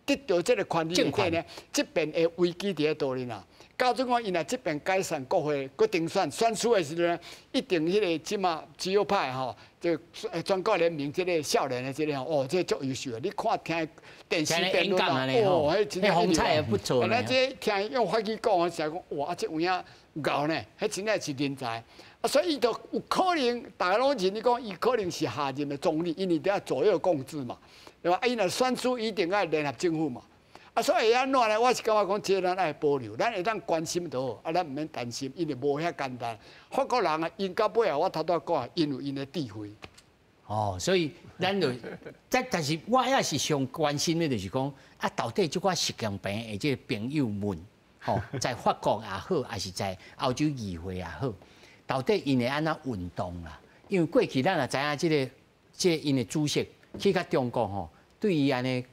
得著這个權力內底呢，這邊的危機佇咧佗裡啦。假準講，伊若這邊解散國會，閣重選，選輸的時陣，一定彼个這馬極右派吼，就全國聯盟這个少年的這个哦，這個足優秀的。你看聽電視辯論啊，哦，彼真正風采也不錯。啊，這聽用法語講，是講哇，這有影𠢕呢，彼真正是人才。啊，所以伊就有可能，大家攏認為講，伊可能是下任的總理，因為佇遐左右共治嘛，對吧？啊，伊若選輸，一定愛聯合政府嘛。啊，所以會按怎呢？我是感覺講，這咱愛保留，咱會當關心就好，啊，咱毋免擔心，因為無遐簡單。法國人啊，𪜶到尾後，我頭拄仔講，𪜶有𪜶的智慧。哦，所以咱就，但是我也是上關心的，就是講啊，到底這寡習近平的這个朋友們，吼，在法國也好，還是在歐洲議會也好，到底𪜶會按怎運動啦？因為過去咱也知影這个，這𪜶的主席去到中國吼，對伊按呢。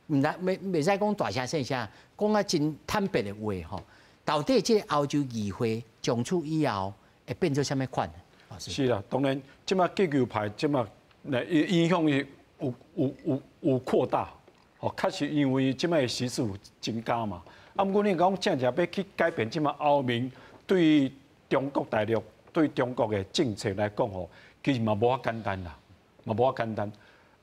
毋知袂袂使講大聲細聲，講啊真坦白的話吼。到底這個歐洲議會從此以後會變做啥物款？是啦，當然，這馬極右派這馬來影響力有擴大，吼，確實因為這馬的時勢有增加嘛。啊，毋過你講真正欲去改變這馬歐盟對中國大陸對中國的政策來講吼，其實嘛無遐簡單啦，嘛無遐簡單。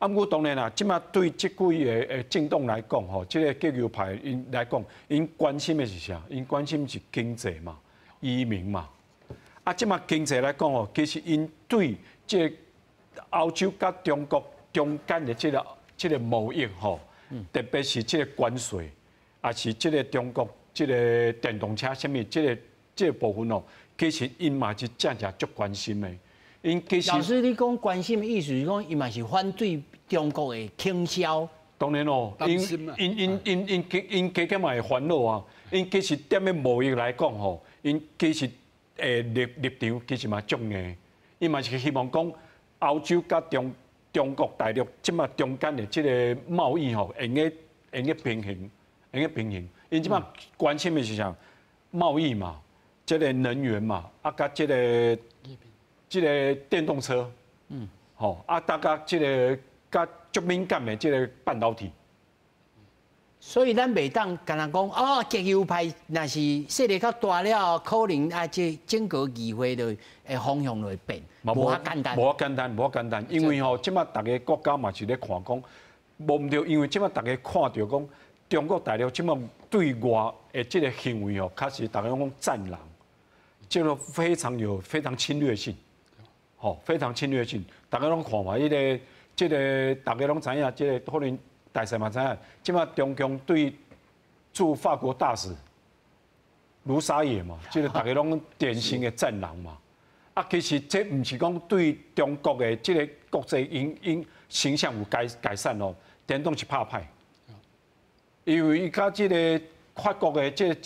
啊，毋過當然啦，這馬對這幾个政黨來講吼，這个極右派𪜶來講，𪜶關心的是啥？𪜶關心是經濟嘛、移民嘛。啊，這馬經濟來講吼，其實𪜶對這个歐洲佮中國中間的這个貿易吼，特別是這个關稅，抑是這个中國這个電動車啥物這个部分哦，其實𪜶嘛是真正足關心的。𪜶其實老師，你講關心的意思是講，伊嘛是反對中國的傾銷。當然咯，𪜶𪜶𪜶𪜶𪜶𪜶加減嘛會煩惱啊。𪜶其實踮咧貿易來講吼，𪜶其實立場其實嘛足硬。伊嘛是希望講歐洲佮中國大陸這馬中間的這个貿易吼，會用得平衡，會用得平衡。𪜶這馬關心的是啥？貿易嘛，這个能源嘛，啊，佮這個電動車，吼，啊，大家這个佮足敏感的這个半導體。所以咱袂當干焦講哦，極右派若是勢力較大了，可能啊，這整個議會就會方向就會變，無遐簡單。無遐簡單，無遐簡單，因為吼，這馬逐个國家嘛是咧看講，無毋對，因為這馬逐个看著講，中國大陸這馬對外的這个行為吼，確實逐个攏講戰狼，這個非常有非常侵略性，吼，非常侵略性，逐个攏看嘛，彼个這个逐个攏知影，這个可能大勢嘛知影，這馬中共對駐法國大使盧沙野嘛，這个逐个攏典型的戰狼嘛。啊，其實這毋是講對中國的這个國際影形象有改善哦，顛倒是拍歹。因為伊佮這个法國的這个，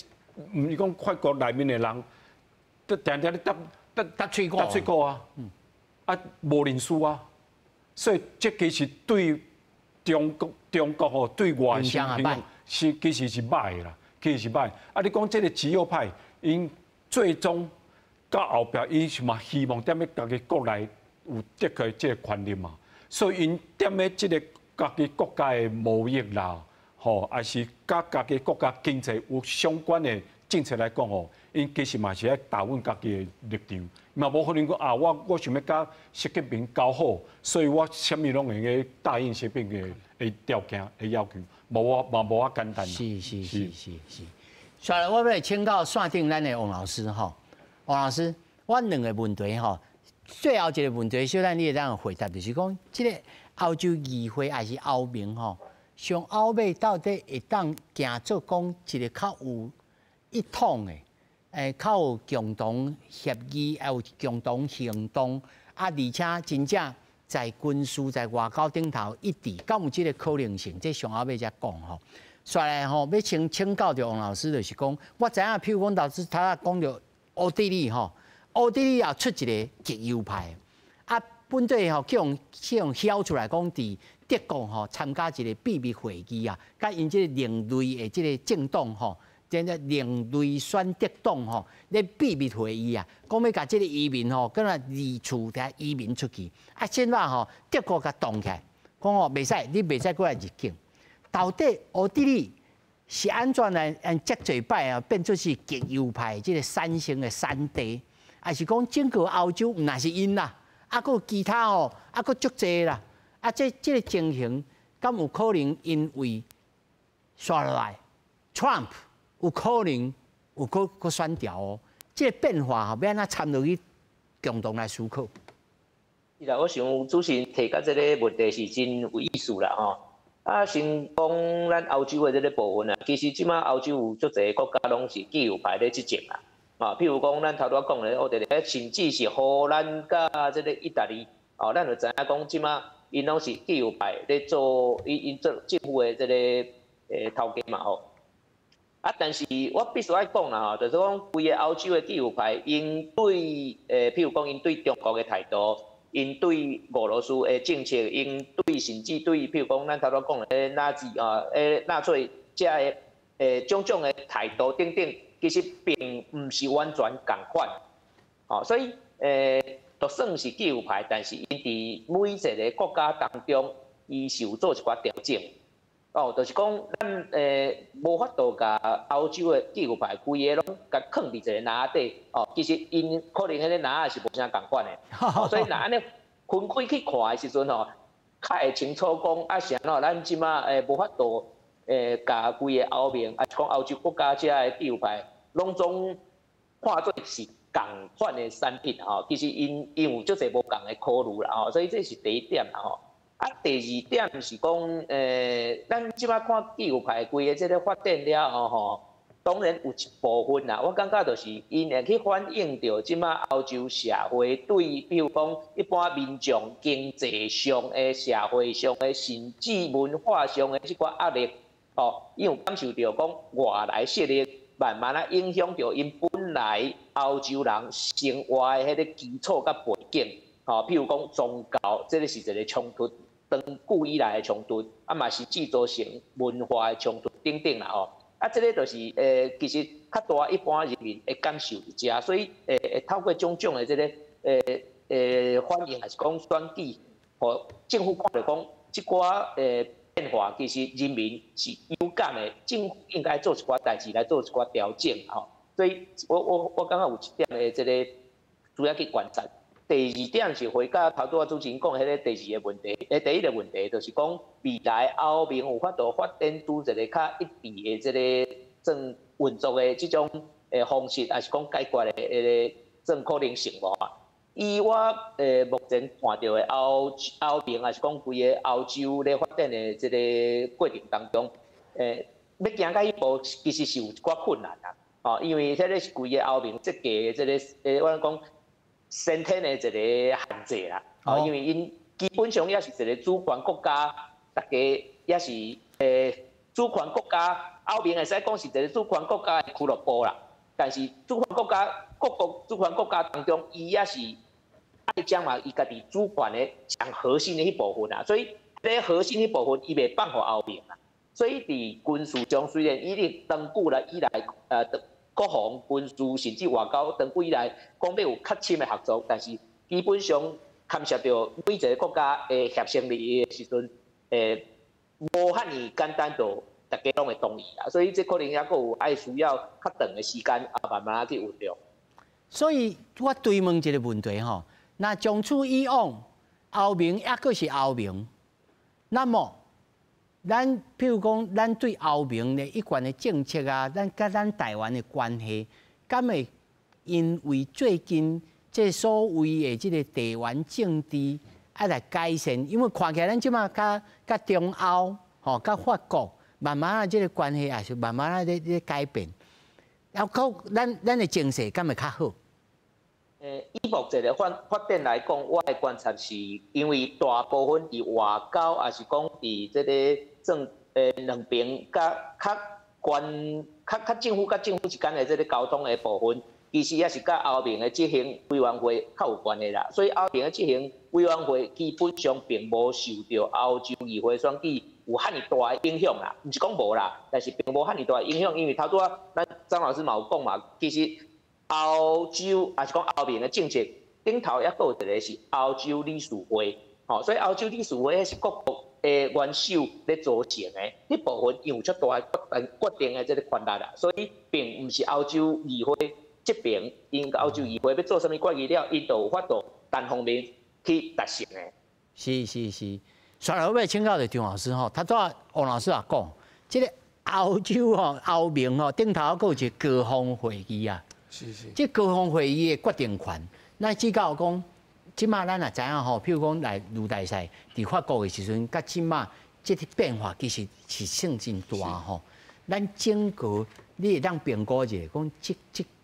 毋是講法國內面的人，都定定咧搭搭搭喙鼓，搭喙鼓啊，啊無認輸啊，所以這其實對中國吼對外形象是其實是歹的啦，其實是歹。啊，你講這个極右派，𪜶最終到後壁，𪜶是嘛希望踮咧家己國內有得到這个權力嘛，所以𪜶踮咧這个家己國家的貿易啦，吼，抑是佮家己國家經濟有相關的政策來講吼，𪜶其實嘛是愛打穩家己的立場，嘛無可能講啊，我想欲佮習近平交好，所以我啥物攏會用答應習近平的條件的要求，無我嘛無遐簡單。是是是是是。接下來我欲來請教線頂咱的王老師吼，王老師，我兩个問題吼，最後一个問題，小等你會當回答，就是講，這个歐洲議會抑是歐盟吼，上後尾到底會當行做講一个較有一統的，較有共同協議，還有共同行動，啊，而且真正在軍事在外交頂頭一致，敢有這个可能性？這上後尾才講吼。煞來吼，欲先請教著王老師，就是講，我知影，譬如講老師他講著奧地利吼，奧地利也出一个極右派，啊，本底吼去予曉出來講，佇德國吼參加一个秘密會議啊，佮𪜶這个另類的這个政黨吼，這个另類選擇黨吼，咧秘密會議啊，講欲共這个移民吼，閣來移除遐移民出去，啊，現在吼德國共擋起來，講吼袂使，你袂使過來入境。到底奧地利是按怎來按遮濟擺啊，變做是極右派這个產生的產地，抑是講整個歐洲毋但是𪜶啦，啊，閣有其他吼，啊，閣足濟啦，啊，這个情形，敢有可能因為煞落來，Trump 有可能有閣閣選調哦，這个變化吼，欲按怎摻落去共同來思考？是啦，我想主持人提到這个問題是真有意思啦吼。啊，先講咱歐洲的這个部分啊，其實這馬歐洲有足濟國家攏是極右派咧執政啦。啊，譬如講咱頭拄仔講的奧地利，甚至是荷蘭佮這个意大利，哦，咱就知影講這馬𪜶攏是極右派咧做，𪜶做政府的這个頭家嘛吼。啊，但是我必須愛講啦吼，就是講規个歐洲的極右派，𪜶對譬如講𪜶對中國的態度， 𪜶對俄羅斯的政策，𪜶對甚至對，譬如講咱頭拄講的納粹啊，納粹遮的種種的態度等等，其實並毋是完全仝款。吼，所以就算是極右派，但是𪜶佇每一個國家當中，伊是有做一寡調整。哦，就是講咱無法度共歐洲的極右派規个攏共囥佇一個籃仔底。哦，其實𪜶可能彼個籃仔是無啥仝款的。哦，所以若按呢分開去看的時陣吼，較會清楚講啊，是按怎咱這馬無法度共規個歐盟，抑是講歐洲國家遮的極右派，攏總看做是仝款的產品吼。其實𪜶有足濟無仝的考慮啦吼，所以這是第一點啦吼。啊，第二點是講，咱這馬看極右派規个這个發展了後吼，當然有一部分啦，我感覺就是𪜶會去反映著這馬歐洲社會對，比如講一般民眾經濟上的、社會上的，甚至文化上的這寡壓力，吼，伊有感受著講外來勢力慢慢仔影響著𪜶本來歐洲人生活的彼个基礎佮背景，吼，譬如講宗教，這个是一个衝突。長久以來的衝突，啊嘛是製造成文化的衝突等等啦吼。啊，這个就是其實較大一般人民會感受佇遮，所以會透過種種的這个反應，抑是講選舉，予政府看著講，這寡變化其實人民是有感的，政府應該做一寡代誌來做一寡調整吼。所以我感覺有一點的這个需要去觀察。第二點是回到頭拄仔主持人講彼个第二个問題，第一个問題就是講未來歐盟有法度發展出一个較一致的這个算運作的這種方式，抑是講解決的彼個算可能性無啊？以我目前看著的歐盟，抑是講規个歐洲咧發展的這个過程當中，欲行到彼步其實是有一寡困難啦，吼，因為彼个是規个歐盟設計的這个我講先天的一個限制啦，哦，因為𪜶基本上也是一個主權國家，大家也是主權國家，歐盟會使講是一個主權國家的俱樂部啦。但是主權國家各國主權國家當中，伊也是愛將嘛，伊家己主權的上核心的彼部分啦。所以，這核心彼部分，伊袂放予歐盟啦。所以，佇軍事上，雖然伊咧長久來以來，國防、軍事甚至外交，長久以來講欲有較深的合作，但是基本上牽涉著每一個國家的協商利益的時陣，無遐爾簡單就大家攏會同意啦。所以這可能猶閣有愛需要較長的時間啊，慢慢去醞釀。所以我追問一個問題吼，若從此以往，歐盟猶閣是歐盟，那麼咱譬如講，咱對歐盟的一貫的政策啊，咱佮咱台灣的關係，敢會因為最近這所謂的這个地緣政治愛來改善？因為看起來咱這馬佮佮中歐吼，佮法國慢慢啊，這个關係也是慢慢啊咧改變，猶閣咱的情勢敢會較好？以目前的發展來講，我的觀察是，因為大部分佇外交，抑是講佇這个政兩邊佮較關較較政府佮政府之間的這个溝通的部分，其實也是佮歐盟的執行委員會較有關係啦。所以歐盟的執行委員會基本上並無受著歐洲議會選舉有遐爾大的影響啦，毋是講無啦，但是並無遐爾大的影響，因為頭拄仔咱張老師嘛有講嘛，其實歐洲抑是講歐盟的政策頂頭猶閣有一个是歐洲理事會，吼，所以歐洲理事會彼是各國的元首咧組成的，彼部分伊有足大的決定的這个權力啦，所以並毋是歐洲議會這邊，𪜶歐洲議會欲做啥物決議了，𪜶就有法度單方面去達成的。是是是，煞來欲請教著張老師吼，頭拄仔王老師也講，這个歐洲吼、歐盟吼頂頭閣有一个高峰會議啊。是是。這高峰會議的決定權，咱只到講，這馬咱也知影吼，譬如講來盧大使佇法國的時陣，佮這馬這个變化其實是算真大吼。咱整個你會當評估一下，講這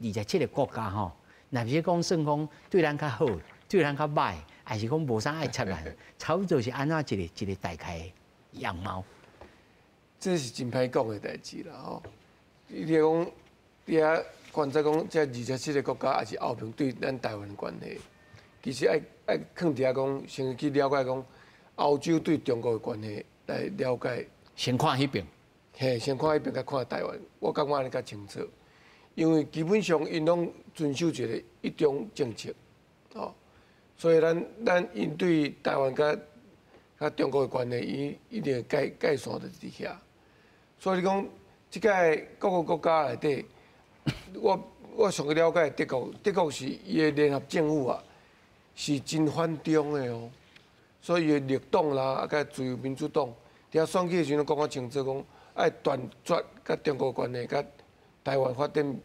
27個國家吼，若是講算講對咱較好，對咱較䆀，抑是講無啥愛插咱，差不多是按怎一个一个大概的樣貌？這是真歹講的代誌啦吼。你講，你遐觀察講，這27個國家抑是歐盟對咱台灣的關係，其實愛囥佇遐講，先去了解講歐洲對中國的關係來了解。先看彼邊。嘿，先看彼邊，再看台灣，我感覺按呢較清楚。因為基本上𪜶攏遵守一個一中政策，哦，所以咱𪜶對台灣佮中國的關係，伊一定會界線就佇遐。所以你講，這屆各個國家內底，我上個了解德國，德國是伊的聯合政府啊，是真反中的哦。所以伊的綠黨啦，啊，佮自由民主黨，佇遐選舉的時陣攏講較清楚，講愛斷絕佮中國關係，佮台灣發展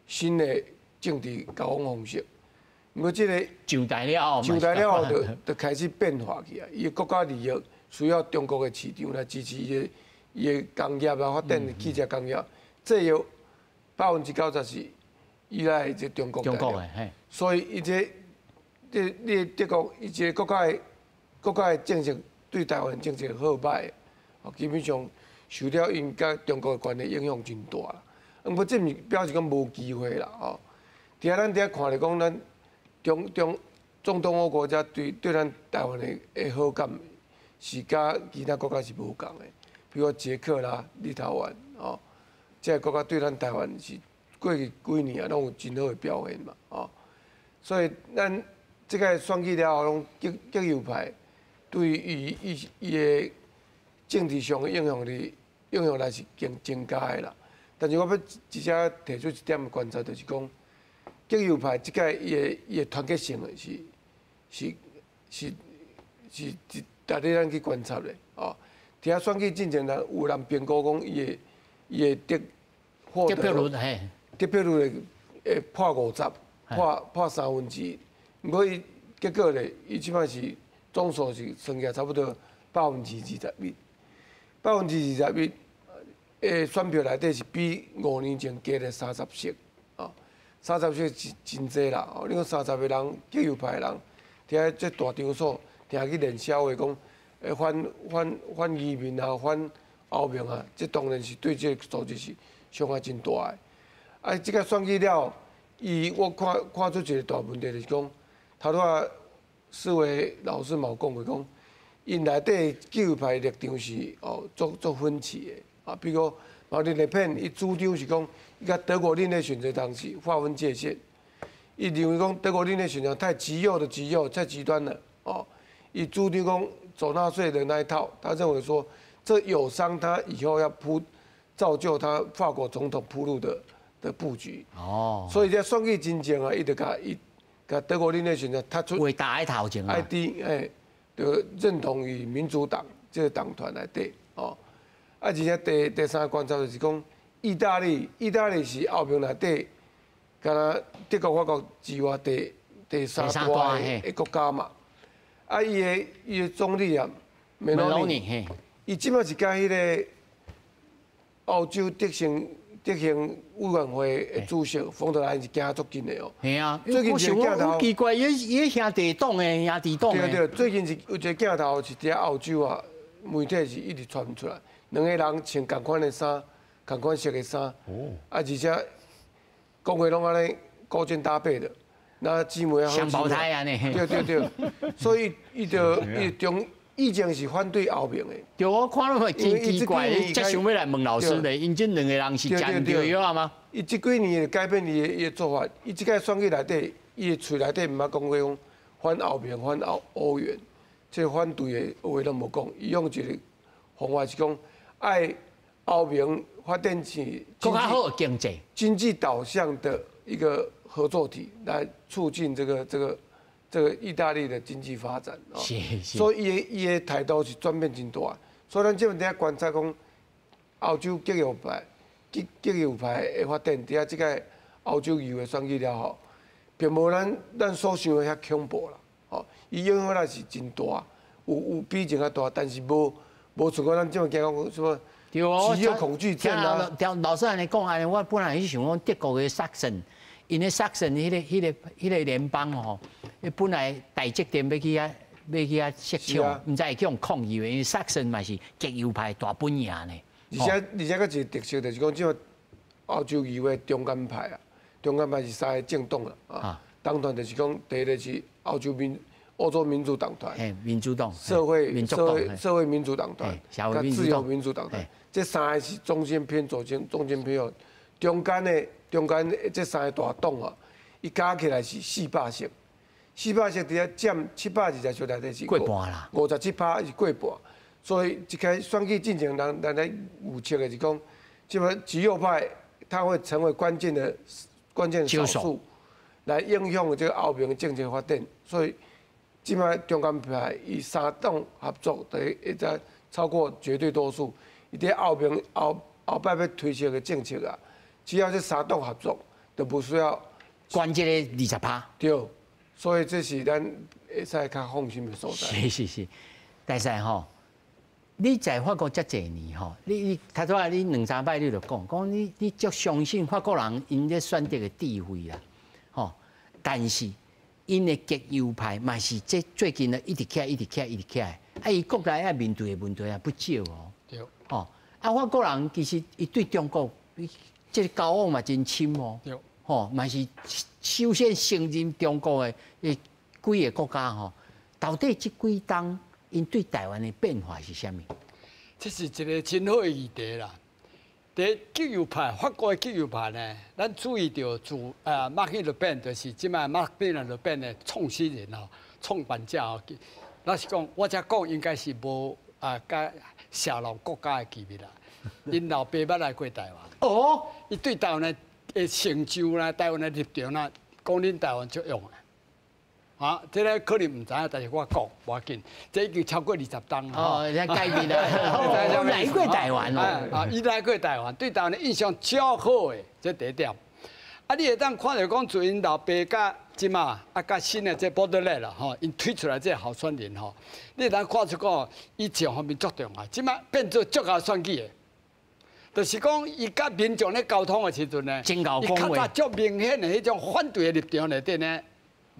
新的政治交往方式。毋過這個上台了後，上台了後就開始變化去啊！伊的國家利益需要中國的市場來支持伊的工業啊，發展汽車工業，這有90%是依賴這中國。中國的，嘿。所以伊這你德國伊一個國家的政策對台灣政策好歹，哦，基本上受了𪜶佮中國的關係影響真大啦。毋過這毋是表示講無機會啦，哦。佇遐咱佇遐看來講，咱中東歐國家對咱台灣的好感是佮其他國家是無仝的，比如捷克啦、立陶宛哦，這個國家對咱台灣是過去幾年啊，攏有真好的表現嘛，哦。所以咱這個選舉了後，攏極右派對伊的政治上的影響力是增加的啦。但是我欲直接提出一點的觀察，就是講極右派這屆伊的團結性是值得咱去觀察的哦。佇遐選舉進前，人有人評估講伊會獲得票率，嘿，得票率會破50，破1/3。毋過伊結果咧，伊這擺是總數是算起來差不多21%，21%的選票內底是比5年前加了30席，哦，30席是真濟啦。哦，你講30個人極右派的人，佇遐這大場所，定去練痟話講，反移民啊，反歐盟啊，這當然是對這個組織是傷害真大的。啊，這個選舉了，伊我看出一個大問題，就是講，頭拄仔四位老師嘛有講過，講𪜶內底極右派立場是哦，足分歧的。啊，比如講，瑪麗勒片，伊主張是講，伊佮德國另類選擇黨是劃分界線。伊認為講德國另類選擇太極右的極右，太極端了。哦，伊主張講走納粹的那一套，他認為說這有傷他以後要鋪造就他法國總統鋪路的布局。哦，所以這選舉進前啊，伊就共德國另類選擇踢出。偉大的頭前啊。 ID 就認同於民主黨這個黨團內底哦。啊，而且第三個觀察就是講，意大利是歐盟內底，敢若德國、法國之外第三大的國家嘛。啊，伊的總理啊，梅洛尼，伊這擺是佮彼個歐洲德行委員會的主席馮德萊恩是行足近的哦。係啊，最近一個鏡頭，奇怪，伊兄弟黨的兄弟黨的。對對，最近是有一個鏡頭是佇歐洲啊，媒體是一直傳出來。兩個人穿仝款的衫，仝款色的衫，啊，而且講話攏按呢勾肩搭背的，那姊妹啊，雙胞胎按呢。對對對，所以伊就伊中以前是反對歐盟的。對，我看了真奇怪，才想欲來問老師咧，𪜶這兩個人是食毋著藥嗎？伊這幾年改變伊的做法，伊這擺選舉內底，伊的喙內底毋捌講過講反歐盟、反歐元，這反對的話攏無講，伊用一個方法是講，愛歐盟發展起更較好的經濟，經濟導向的一個合作體，來促進這個意大利的經濟發展。所以伊的態度是轉變真大。所以咱這邊佇遐觀察講，歐洲極右派的發展，佇遐這個歐洲議會選舉了後，並無咱所想的遐恐怖啦。吼，伊影響力是真大，有比以前較大，但是無像講咱這麼驚講什麼極右恐懼症啊。聽老師按呢講按呢，我本來是想講德國的薩森，𪜶的薩森彼個聯邦吼，伊本來台積電欲去遐設廠，毋知會去予抗議袂？因為薩森嘛是極右派大本營呢。而且，閣一個特色就是講，這個歐洲議會中間派啊，中間派是三個政黨啦，啊，黨團就是講，第一個是欧洲民主党团、民主党、社会民主党团、佮自由民主党团，这三个是中间偏左，中间偏右，中间的这三个大党啊，伊加起来是四百席，四百席伫遐占720席内底是过半啦，57%是过半，所以一开选举进前，人咧预测的是讲，这个极右派他会成为关键少数，来影响这个欧盟的政策发展，所以这摆中间派伊三党合作，等于会在超过绝对多数，伊伫欧盟后后摆欲推出的政策啊，只要这三党合作，就无需要关这个20%。对，所以这是咱会使较放心的所在。是是是，大使吼，你在法國遮濟年吼，你頭拄仔你兩三擺你就講，講你足相信法國人𪜶咧選擇的智慧啦，吼，但是𪜶的極右派嘛是這最近呢一直起來，一直起來，一直起來，啊，伊國內愛面對的問題也不少哦。吼，啊，法國人其實伊對中國這個交往嘛真深哦。吼，嘛是首先承認中國的幾個國家吼，到底這幾冬𪜶對台灣的變化是啥物？這是一個真好的議題啦。佇極右派，法國的極右派呢，咱注意著自馬丁勒賓，就是這擺馬丁勒賓的創始人吼，創辦者吼。老實講，我才講應該是無啊，佮洩露國家的機密啦。𪜶老爸捌來過台灣。伊對台灣的成就啦，台灣的立場啦，講恁台灣足用的。啊，這個可能毋知影，但是我講無要緊，這已經超過20冬啦。哦，你改變啦，來過台灣哦。啊，伊來過台灣，對台灣的印象較好的，這第一點。啊，你會當看著講，自𪜶老爸佮這馬啊，佮新的這波多勒啦，吼，𪜶推出來這個候選人吼，你會當看出講，伊這方面足重要，這馬變做足𠢕選舉的。就是講，伊佮民眾咧溝通的時陣呢，伊較早足明顯的彼種反對的立場內底呢，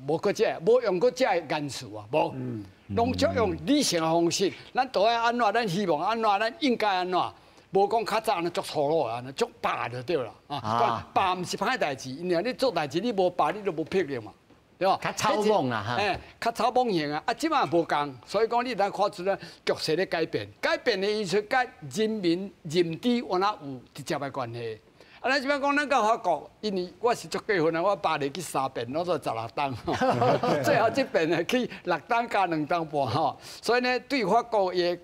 無閣這，無用閣這个言辭啊，無，攏足用理性的方式。咱都愛按怎，咱希望按怎，咱應該按怎，無講較早按呢足粗魯按呢足霸就對啦。啊，霸毋是歹代誌，因為你做代誌你無霸，你就無魄力嘛，對吧？較草莽啦，哈。欸，較草莽型啊，啊，這馬無仝，所以講你通看出咧局勢咧改變，改變的意思佮人民認知原來有直接的關係。啊，咱這擺講咱到法國，因為我是足過分啊，我巴黎去三遍，攏做16冬，最後這遍呢去6冬加2冬半吼，所以呢，對法國的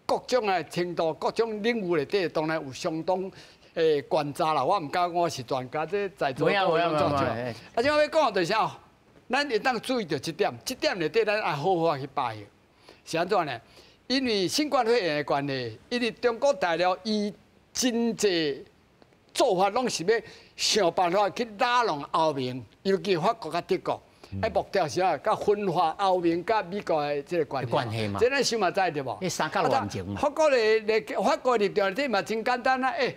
各種的程度、各種領域內底，當然有相當的觀察啦。我毋敢講我是專家，這在座各位攏做少。啊，這我欲講就是啥？咱會當注意著這點，這點內底咱愛好好去把握。是按怎呢？因為新冠肺炎的關係，因為中國大陸伊真濟做法攏是欲想辦法去拉攏歐盟，尤其法國佮德國，啊目標是啥？佮分化歐盟佮美國的這個關係嘛。這咱想嘛知對無？彼三角戀情嘛。法國立場內底嘛真簡單啊！欸，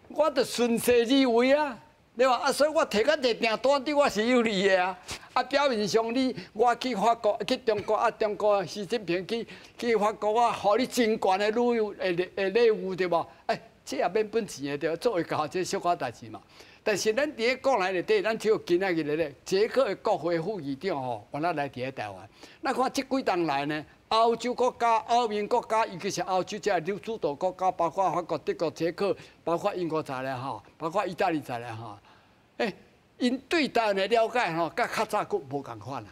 我著順勢而為啊，對吧？啊，所以我提較濟訂單對我是有利的啊。啊，表面上你我去法國去中國啊，中國習近平去法國，我予你真懸的旅遊的禮遇對無？欸，這也免本錢的對，做會到這小可代誌嘛。但是咱佇咧國內內底，咱只有今仔日咧，捷克的國會副議長吼，原來來佇咧台灣。咱看這幾冬來呢，歐洲國家、歐盟國家，尤其是歐洲這個主導國家，包括法國、德國、捷克，包括英國在內吼，包括意大利在內吼，欸，𪜶對台灣的了解吼，佮較早閣無仝款啦。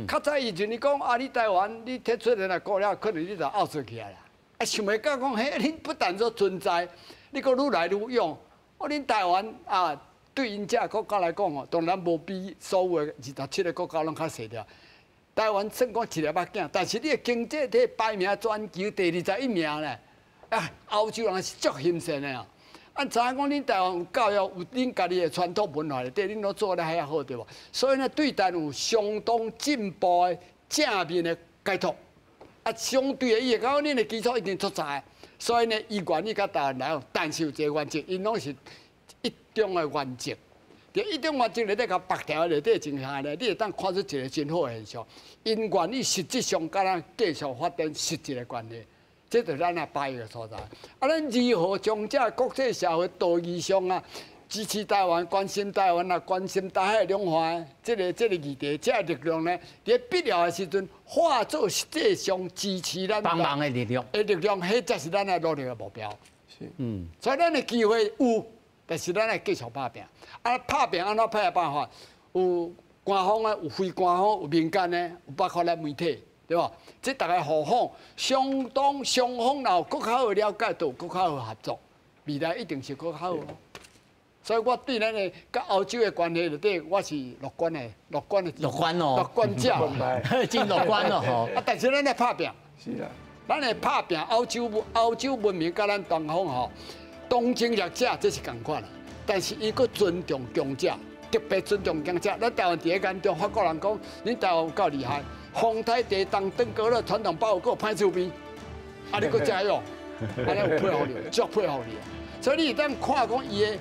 較早以前你講啊，你台灣你提出來若過了，可能你就拗出起來啦。啊，想袂到講，嘿，恁不但說存在，你閣愈來愈勇。哦，恁台灣啊，對𪜶這個國家來講哦，當然無比所有的27個國家攏較細了。台灣算講一粒仔囝，但是你的經濟體排名全球第21名咧，啊，歐洲人是足欣羨的啊。啊，知影講恁台灣有教育，有恁家己的傳統文化內底，恁攏做得遐好對無？所以呢，對台灣有相當進步的正面的解讀。啊，相對的，伊會感覺恁的基礎已經足濟，所以呢，伊願意佮台灣來往，但是有一個原則，𪜶攏是一中的原則。佇一中原則內底，共縛條內底情形咧，你會當看出一個真好的現象。𪜶願意實質上佮咱繼續發展實質的關係，這就是咱愛把握的所在。啊，咱如何將這國際社會道義上啊，支持台灣、關心台灣啊、關心台海兩岸這個議題，這個力量呢，佇必要的時陣化做實際上支持咱幫忙的力量，的力量，彼才是咱愛努力的目標。是，所以咱的機會有，但是咱愛繼續拍拼。啊，拍拼按怎拍的辦法？有官方的，有非官方，有民間的，有包括咱媒體，對無？這逐个互訪，相當雙方若有閣較好了解，就有閣較好合作，未來一定是閣較好。所以我對咱的佮歐洲的關係內底，我是樂觀的，樂觀的，樂觀哦，樂觀者，真樂觀哦吼。啊，但是咱咧拍拼，是啊，咱咧拍拼歐洲，歐洲文明佮咱東方吼，同情弱者這是仝款啦，但是伊閣尊重強者，特別尊重強者。咱台灣佇咧眼中，法國人講，恁台灣有夠厲害，風颱地動登革熱傳統包閣歹厝邊，啊你閣加油，按呢有佩服你，足佩服你。所以你會當看講伊的。